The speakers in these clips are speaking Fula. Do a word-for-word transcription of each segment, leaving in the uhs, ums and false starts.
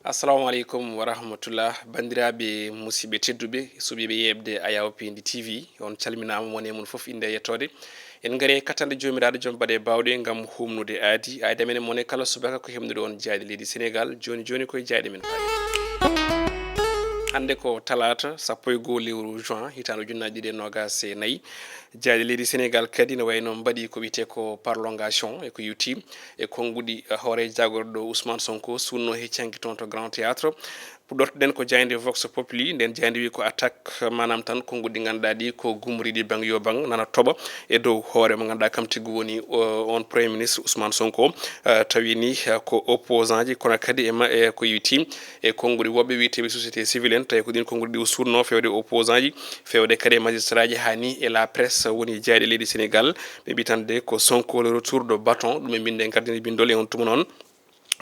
Assalamu aleykum wa rahmatullah. Banndiraaɓe, musidɓe tedduɓe, suɓiiɓe yeeɓde Ayaw Pindi T V, on calminaama, mone mum fof innde e yettoode. En ngari e kattanɗe Joomiraaɗo, joom baɗe baawɗe, ngam humnude aadi. Aadi amen e mone kala subaka ko heɓnude on jaaɗe leydi Senegaal. Jooni jooni koye jaaɗe men paaɗi. Hannde ko talaata, sappo e goo lewru juin, hitaande ujunnaji ɗiɗi e noogas e nayi. Jaaɗe leydi Senegaal kadi ne wayno mbaɗi ko wiyetee ko prolongation e ko yowti e konnguɗi, eh, hoore jaagorɗo Ousmane Sonko suuɗnoo he canki toon to Grand Théâtre. Puɗɗortoɗen ko jaaynde Vox Populi, nden jaaynde wi ko attaque, maanaam tan konnguɗi ngannduɗaa ɗi ko gumriiɗi bang yo bang nana toɓa e dow hoore mo ngannduɗaa kam tigi woni, o, on Premier Ministre Ousmane Sonko. Eh, tawi ni, eh, ko opposant ji, kono kadi e ma-, e ko yowti e konnguɗi woɓɓe wiyeteeɓe société civile en, tawi ko ɗin konnguɗi ɗi o suuɗnoo fewde opposant ji, fewde kadi e magistrat ji, haa ni e la presse woni jaaɗe leydi Senegaal. Ɓe mbi tan de ko Sonko le retour de bâton, ɗum ɓe mbinde gardini bindol e on tuma noon.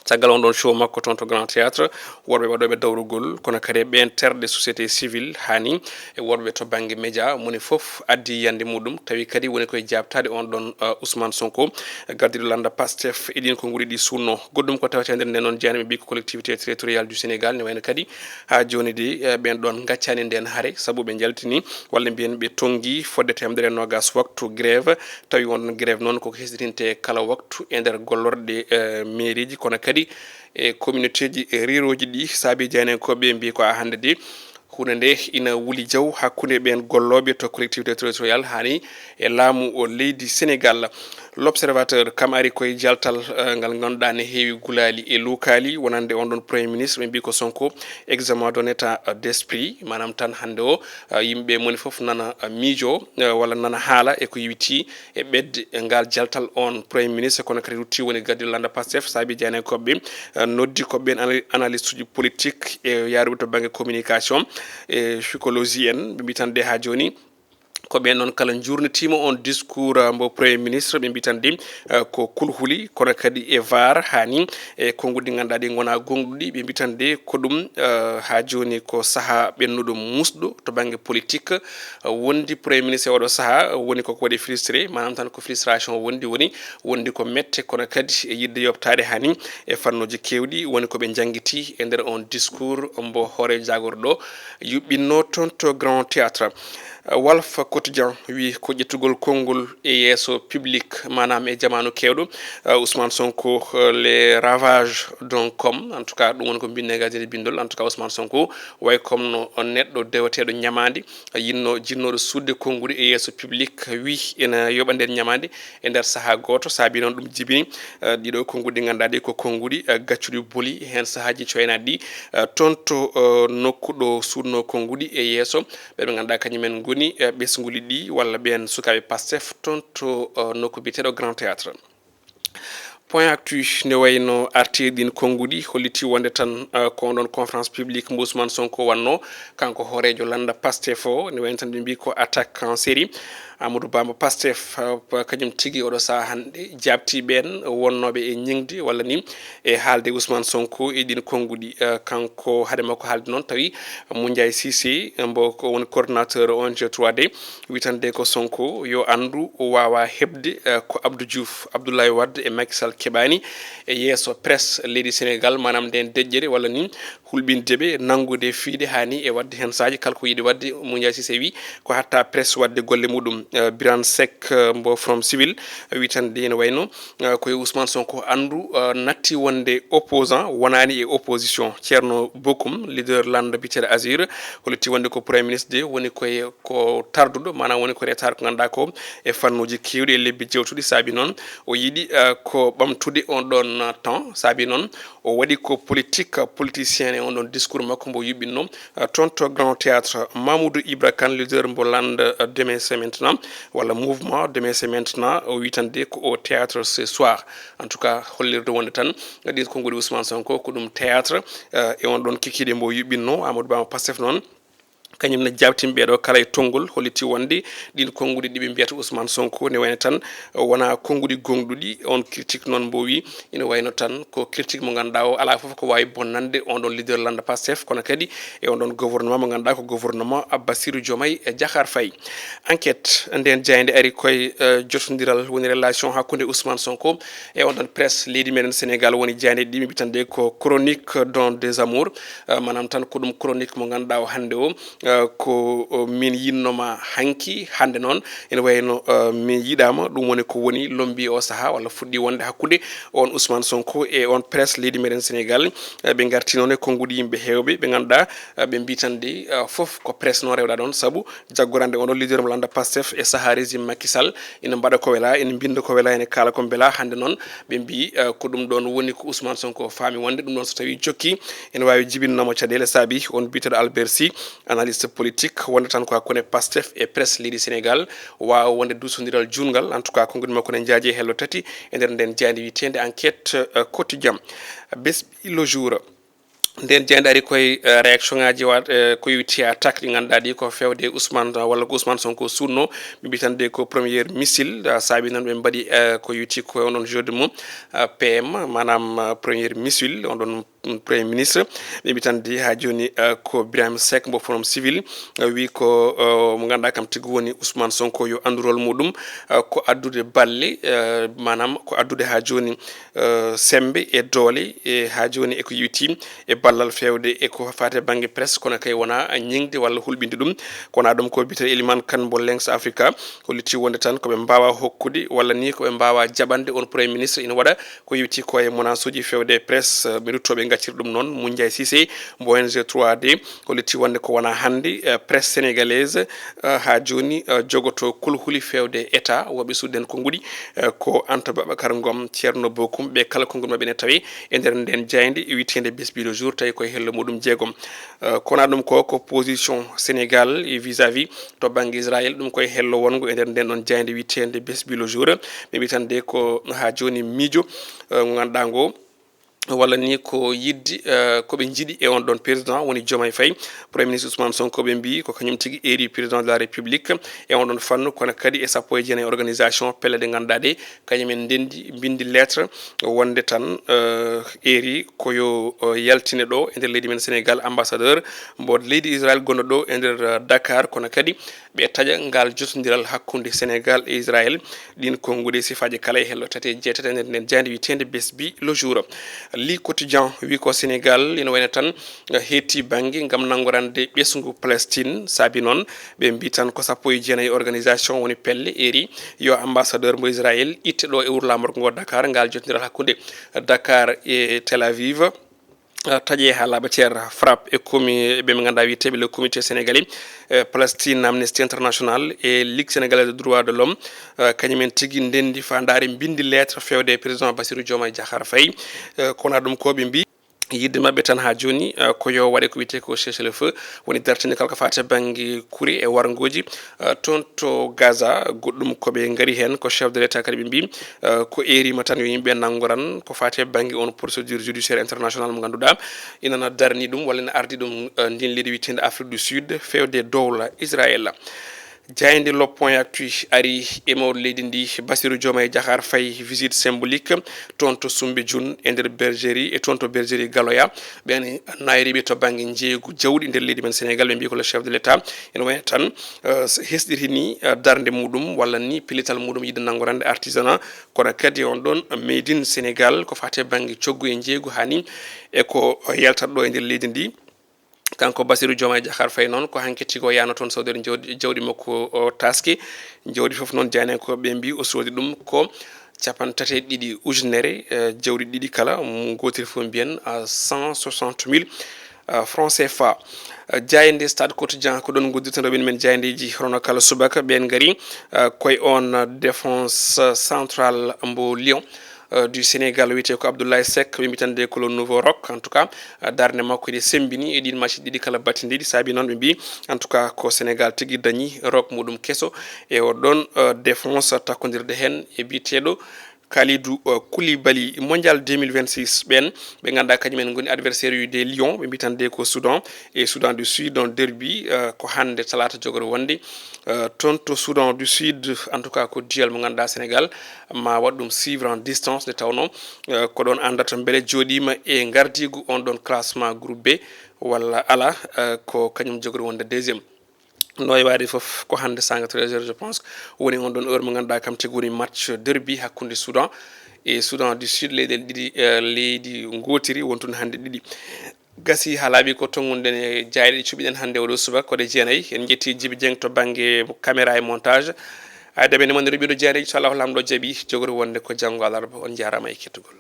Caggal on ɗon show makko toon to Grand Théâtre, worɓe waɗooɓe dawrugol, kono kadi e ɓeen terɗe société civile, haa ni e worɓe to bannge média, moni fof addi yiyannde muɗum, tawi kadi woni koye jaabtaade on ɗon, uh, Ousmane Sonko, gardiiɗo lannda Pastef e ɗin konnguɗi ɗi suuɗnoo. Goɗɗum ko tawetee nder nden noon jaaynde ɓe mbi ko collectivité territoriale du Sénégal, ne wayno kadi haa jooni de, eh, ɓeen ɗoon ngaccaani ndeen hare, sabu ɓe njaltini walla mbiyen ɓe tonngi fodde teemedere e noogas waktu grève, tawi on ɗon grève noon koko hesɗitinte kala waktu e nder gollorɗe, eh, mairie ji, kono kadi e communauté ji, eh, ruraux ji ɗi. Saabi jaayndiyankooɓe mbi ko a hannde de, huunde nde ina wuli jaw hakkunde ɓeen gollooɓe to collectivité territoriale haa ni e laamu o leydi Senegaal. L'Observateur kam ari koye jaltal, eh, ngal ngannduɗaa ne heewi gulaali e luukaali wonande on ɗon Premier Ministre, ɓe mbi ko Sonko examen d'un état d'esprit, maanaam tan hannde o, eh, yimɓe moni fof nana, eh, miijo, eh, walla nana haala e ko yowiti e ɓetde ngal jaltal on Premier Ministre, kono kadi rutti woni gardiiɗo lannda Pastef, saabi jaayndiyankooɓe, eh, noddi ko ɓeen ana-, analyste uji politique e yaaruɓe to bannge communication e psychologie en, ɓe mbi tan de haa jooni ko ɓeen noon kala njuurnitiima on discours, eh, mbo Premier Ministre, ɓe mbi tan de, eh, ko kulhuli, kono kadi e vaar haa ni e konnguɗi ngannduɗaa ɗi ngonaa goongɗuɗi, ɓe mbi tan de ko ɗum, eh, haa jooni ko sahaa ɓennuɗo musɗo to bannge politique, eh, wondi Premier Ministre e oɗo sahaa, eh, woni koko waɗi frustré, maanaam tan ko frustration wondi, woni wondi ko mette, kono kadi e yiɗde yoɓtaade haa ni e fannuuji keewɗi, woni ko ɓe njanngiti e nder on discours mbo hoore jaagorɗo yuɓɓinnoo toon to Grand Théâtre. Eh, Walf Quotidien wi ko ƴettugol konngol e yeeso public, maanaam e jamaanu keewɗo, eh, Ousmane Sonko, eh, les ravages d'un com, en tout cas, ɗum woni ko mbinne gardini bindol. En tout cas, Ousmane Sonko way comme no on neɗɗo deweteeɗo ñamaande, eh, yinno, jinnooɗo suuɗde konnguɗi e yeeso public, wi ina yoɓa nden ñamaande e nder sahaa gooto. Saabi noon ɗum jibini, eh, ɗiɗo konnguɗi ngannduɗaa ɗi ko konnguɗi, eh, gaccuɗi boli, heen sahaaji coynaaɗi ɗi, eh, toon to, eh, nokku ɗo suuɗnoo konnguɗi e yeeso. Ɓe ɓe ngannduɗaa kañum en ngoni, eh, ɓesnguuli ɗi walla ɓeen sukaaɓe Pastef toon to, eh, nokku biyeteeɗo Grand Théâtre. Point Actu ne wayno artii ɗin konnguɗi, holliti wonde tan, eh, ko on ɗon conférence publique mbo Ousmane Sonko wannoo, kanko hooreejo lannda Pastef o, ne wayno tan ɓe mbi ko attaque en série. Amadou Bamba Pastef, eh, kañum tigi oɗo sahaa hannde jaabti ɓeen wonnooɓe e ñiŋde walla ni e haalde Ousmane Sonko e ɗin konnguɗi. Eh, kanko hade makko haalde noon tawi Moundiaye Cissé, mbo ko woni coordinateur O N G trois D, wi tan de ko Sonko yo anndu o waawaa heɓde, eh, ko Abdou Diouf, Abdoulaye Wade e Macky Sall keɓaani e yeeso presse leydi Senegaal, maanaam nden deƴƴere walla ni hulɓinde ɓe, nanngude, fiide, haa ni e waɗde heen sahaaji kala ko yiɗi waɗde. Moundiaye Cissé wi ko hatta presse waɗde golle muɗum. Eh, Birane Seck, eh, mbo Forum Civil, eh, wi tan de ene wayno, eh, ko e Ousmane Sonko anndu, eh, natti wonde opposant wonaani e opposition. Ceerno Bokum, leader lannda biyeteeɗo Azir, holliti wonde ko Premier Ministre de woni koye ko tarduɗo, maanaam woni ko retard ko ngannduɗaa ko e fannuuji keewɗi e lebbi jewtuɗi. Saabi noon o yiɗi, eh, ko ɓamtude on ɗon, eh, temps. Saabi noon o waɗi ko politique politicien e on ɗon discours makko mbo yuɓɓinno, eh, toon to Grand Théâtre. Mamoudou Ibra Kane, leader mbo lannda, eh, Demain c'est maintenant, walla mouvement Demain c'est maintenant, o wi tan de ko au théâtre ce soir. En tout cas, hollirde wonde tan, eh, ɗin konnguɗi Ousmane Sonko ko ɗum théâtre, eh, e on ɗon kikiiɗe mbo yuɓɓinno. Amadou Bamba Pastef noon, Kañum ne jaabtini ɓeeɗo kala e tonngol, holliti wonde ɗiin konnguɗi ɗi ɓe mbiyata Ousmane Sonko ne wayno tan wonaa konnguɗi goongɗuɗi. On critique noon mbo wi ina wayno tan ko critique mo ngannduɗaa o alaa fof ko waawi bonnande on ɗon leader lannda Pastef, kono kadi e on ɗon gouvernement mo ngannduɗaa ko gouvernement Bassirou Diomaye Diakhar Faye. Enquête, ndeen jaaynde ari koye, eh, jotondiral woni relation hakkunde Ousmane Sonko e on ɗon presse leydi meɗen Sénégal, woni jaaynde ɗi mi mbitande ko chronique d'un désamour. Eh, maanaam tan ko ɗum chronique mo ngannduɗaa o hannde o, eh, ko, o, min yinnoma hanki, hannde noon ene wayno, eh, min yiɗaama. Ɗum woni ko woni lombi o sahaa walla fuɗɗi wonde hakkunde on Ousmane Sonko e on presse leydi meɗen Sénégal. Eh, ɓe ngarti noon e konnguɗi yimɓe heewɓe ɓe ngannduɗaa, eh, ɓe mbi tan de, eh, fof ko presse noon rewɗa ɗon, sabu jaggorande on ɗon leader mo lannda Pastef e sahaa régime Macky Sall ina mbaɗa ko wela, ina mbinda ko wela, ina kaala ko mbela. Hannde noon ɓe mbi, eh, ko ɗum ɗon woni ko Ousmane Sonko faami wonde ɗum ɗon so tawi jokki ene waawi jibinnomo caɗeele, saabi on biteɗo Albert Sy, analyste politique, wonde tan ko hakkunde Pastef e presse leydi Sénégal waawa wonde duusondiral juutngal. En tout cas, konnguɗi makko ne njaaji e hello tati e nder nden jaaynde wiyeteende Enquête, eh, Quotidien. Besbi Le Jour. Nden jaaynde ari koye, eh, réaction ngaji wa-, eh, ko yowiti attaque ɗi ngannduɗaa ɗi ko fewde Ousmane, eh, walla ko Ousmane Sonko suutno. Ɓe mbi tan de ko premier missile, eh, saabi noon ɓe mbaɗi, eh, ko yowiti ko on ɗon jeu de mots, eh, P M, maanaam, eh, premier missile, on ɗon, mm, premier ministre. Ɓe mbi tan de haa jooni, eh, ko Birahim Seck mbo Forum Civil, eh, wi ko, eh, mo ngannduɗaa kam tigi woni Ousmane Sonko yo anndu rôle muɗum, eh, ko addude balle, eh, maanaam ko addude haa jooni, eh, semmbe e doole, e haa jooni e ko yowiti e ballal fewde e ko faati e bannge presse, kono kay wonaa ñiŋde walla hulɓinde ɗum. Ko wonaa ɗum ko biyetee Elimane Kane mbo Links Africa, holliti wonde tan ko ɓe mbaawaa hokkude walla ni ko ɓe mbaawaa jaɓande on premier ministre ina waɗa ko yowiti ko e menace uji fewde presse. Mi rutto ɓe ngacciri ɗum noon, Moundiaye Cissé mbo O N G trois D, holliti wonde ko wonaa hannde, eh, presse sénégalaise, eh, haa jooni, eh, jogoto kulhuli fewde État, woɓɓe suuɗi en konnguɗi, eh, ko Anta Babacar Ngom, Thierno Bocoum, ɓe kala konngol maɓɓe ne tawi e nder nden jaaynde wiyeteende Besbi Le Jour, tawi koye hello muɗum jeegom. Eh, ko wonaa ɗum ko, ko position Sénégal e vis-à-vis to bannge Israël, ɗum koye hello wonngo e nder nden ɗon jaaynde wiyeteende Besbi Le Jour. Ɓe mbi tan de ko haa jooni miijo, eh, ngo ngannduɗaa ngo, walla ni ko yiɗde, eh, ko ɓe njiɗi e on ɗon président woni Diomaye Faye, Premier ministre Ousmane Sonko, ɓe mbi ko kañum tigi eri président de la République e on ɗon fannu, kono kadi e sappo e jeenayi organisation pelle ɗe ngannduɗaa ɗe, kañum en ndenndi, mbinndi lettre wonde tan, eh, eri ko yo, eh, yaltine ɗo e nder leydi men Sénégal ambassadeur mbo leydi Israël gonɗo ɗo e nder, eh, Dakar, kono kadi ɓe taƴa ngal jotondiral hakkunde Sénégal e Israël. Ɗin konnguɗi e sifaaji kala e hello tati e jeetati e nder nden jaaynde wiyeteende Besbi Le Jour. Le Quotidien wi ko Sénégal ina wayno tan, eh, hetti bannge ngam nanngorande ɓesngu Palestine. Saabi noon, ɓe mbi tan ko sappo e jeenayi organisation woni pelle eri yo ambassadeur mo Israël itte ɗo e wuro laamorgo ngo Dakar. Ngal jotondiral hakkunde Dakar e Tel Aviv, eh, taƴe haa laaɓa cer. FRAPP e komi-, ɓe ɓe ngannduɗaa wiyeteeɓe le Comité Sénégalais, eh, Palestine, Amnesty International e Ligue Sénégalaise de Droits de l'Homme, eh, kañum en tigi ndenndi faandaare mbinndi lettre fewde e président Bassirou Diomaye Diakhar Faye. Eh, ko wonaa ɗum ko ɓe mbi yiɗde maɓɓe tan haa jooni, eh, ko yo waɗe ko wiyetee ko cessez-le-feu, woni dartinde kala ko faati e bannge kuri e warngooji, eh, toon to Gaza. Goɗɗum ko ɓe ngari heen ko chef de l'État kadi ɓe mbi, eh, ko erima tan yo yimɓe nanngoran ko faati e bannge on procédure judiciaire international mo ngannduɗaa ina na darni ɗum walla ina ardi ɗum, eh, ndin leydi wiyeteende Afrique du Sud fewde dowla Israël. Jaaynde Le Point Actu ari e mawɗo leydi ndi, Bassirou Diomaye Diakhar Faye, visite symbolique toon to Soumbédioune e nder bergerie, e toon to bergerie Galoya. Ɓen nayriɓe to bannge njeeygu jawɗi nder leydi men Sénégal, ɓe mbi ko le chef de l'État ene wayno tan, eh, hesɗiti ni, eh, darnde muɗum walla ni pellital muɗum yiɗde nanngorande artisanat, kono kadi on ɗon made in Sénégal ko faati e bannge coggu e njeeygu haa ni e ko yaltat ɗo e nder leydi ndi. Kanko Bassirou Diomaye Diakhar Faye noon, ko hanki tigi o yahno toon sodorde jawdi, jawdi makko o taaski. Jawdi fof noon, jaayndiyankooɓe ɓe mbi o soodi ɗum ko capanɗe tati e ɗiɗi ujunere, eh, jawdi ɗiɗi kala, mo gootiri fof mbiyen, ah, cent soixante mille, ah, francs C F A. Eh, jaaynde Stade Quotidien, ko ɗoon nguddirten rewɓe men jaayndeeji, hono kala subaka, ɓeen ngari, ah, koye on défense centrale mbo Lion, euh, du Sénégal, wiyetee ko Abdoulaye Seck, ɓe mbi tan de ko le nouveau rock. En tout cas, euh, darnde makko ene semmbini e ɗiin match ɗiɗi kala battindiiɗi, saabi noon ɓe mbi, en tout cas, ko Sénégal tigi dañi rock muɗum keso e o ɗon, euh, défense, takkondirde heen e biyeteeɗo Kalidou uh, Koulibaly. Mondial deux mille vingt-six, ɓen ɓe ngannduɗaa kañumen ngoni adversaire uji des Lions, ɓe mbiyetee ko Soudan e Soudan du Sud. On derby uh, ko hannde talaata jogori wonde uh, toon to Soudan du Sud. En tout cas, ko duel mo ngannduɗaa Sénégal ma waɗ ɗum suivre en distance, nde tawnoo uh, ko ɗoon anndata mbele jooɗiima e ngardiigu on ɗoon classement groupe B walla alaa. Uh, ko kañum jogori wonde deuxième. No e waade fof ko hannde sanga treize heures, je pense, woni on ɗon heure mo ngannduɗaa kam tigi woni match derby hakkunde Soudan e Soudan du Sud, leyɗeele ɗiɗi eh, leydi ngootiri wontun hannde ɗiɗi. Gasi haa laaɓi ko tongunden e jaayiɗe ɗe cuɓiɗen hannde oɗo suba ko ɗe jeenayi. En njetti Jibi Dieng to bannge caméra e montage. Ay daɓe ne moni ruɓiɗo jeenayi, so Allahu Laamɗo jaɓi, jogori wonde ko janngo alarba. On njaaraama e kettugol.